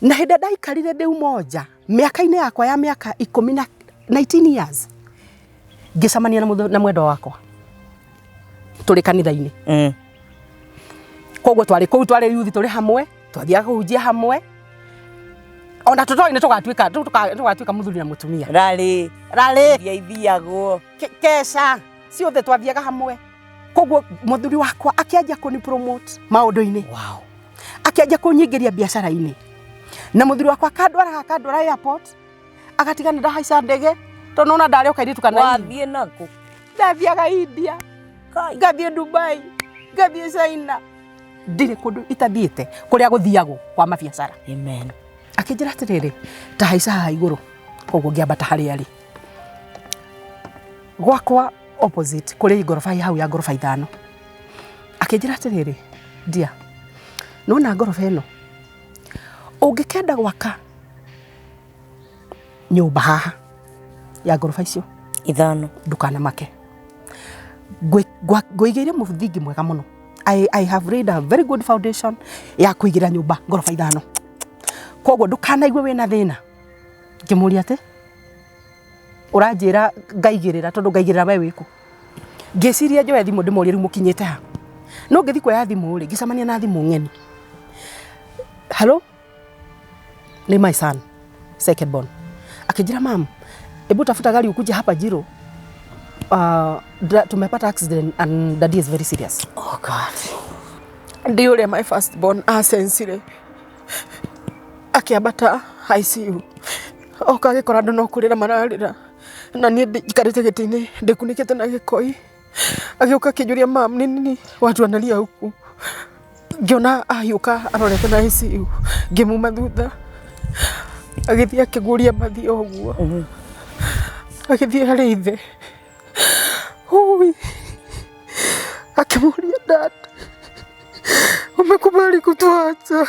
Na hĩndĩ ĩrĩa ndaikarire ndĩ Umoja mĩaka-inĩ yakwa ya mĩaka ikũmi na 19 years, ngĩcemania na mwendwa wakwa tũrĩ kanitha-inĩ. Koguo twarĩ kũu, twarĩ youth, tũrĩ hamwe, twathiaga kũhunjia hamwe, ona tũtoĩ nĩ tũgatuĩka mũthuri na mũtumia. Rarĩ. Rarĩ. Iria ithiagwo. Keca ciothe twathiaga hamwe. Koguo mũthuri wakwa akĩanjia kũni promote maũndũ-inĩ. Akĩanjia kũnyingĩria biacara-inĩ, na mũthuri wakwa akandwaraga, akandwara airport, agatiga nĩ ndahaica ndege, tondũ nona ndarĩ o kairĩtu kana Wathiĩ nakũ? Ndathiaga India. Kai. Ngathiĩ Dubai, ngathiĩ China, ndirĩ kũndũ itathiĩte kũrĩa gũthiagwo kwa mabiacara. Amen. Akĩnjĩra atĩrĩrĩ, ta haica haha igũrũ. Koguo ngĩambata harĩa arĩ gwakwa opposite, kũrĩ ngoroba hau ya ngoroba 5. Akĩnjĩra atĩrĩrĩ, "Ndia, nona ngoroba ĩno, ũngĩkenda gwaka nyũmba haha ya ngoroba icio 5, ndũkanamake. Ngũigĩire mũthingi mwega mũno. I have laid a very good foundation ya kũigĩra nyũmba ngoroba 5, koguo ndũkanaigue wĩna thĩna." Ngĩmũria atĩ ũranjĩra ngaigĩrĩra, tondũ ngaigĩrĩra we wĩkũ? Ngĩciria njoe thimũ ndĩmũrie rĩu mũkinyĩte ha, no ngĩthiĩ kuoya thimũ rĩ, ngĩcemania na thimũ ng'eni. "Hello?" Nĩ my son second born. Akĩnjĩra, "Mam, hebu tafuta gari ukuje hapa Jiro. Tumepata accident and daddy is very serious." Oh God. Ndi ũrĩa my first born acensire akĩambata ICU, oka agĩkora andũ no kũrĩra mararĩra, na niĩ njikarĩte gĩtĩ-inĩ ndĩkunĩkĩte na gĩkoi. Agĩũka akĩnjũria, "Mam, nĩ nini watu wanalia huku?" Ngĩona ahiũka arorete na ICU, ngĩmuma thutha, agĩthiĩ akĩguria mathi o ũguo, agĩthiĩ harĩ ithe. Ui, akĩmũria, "Dad, umekubali kutuacha?"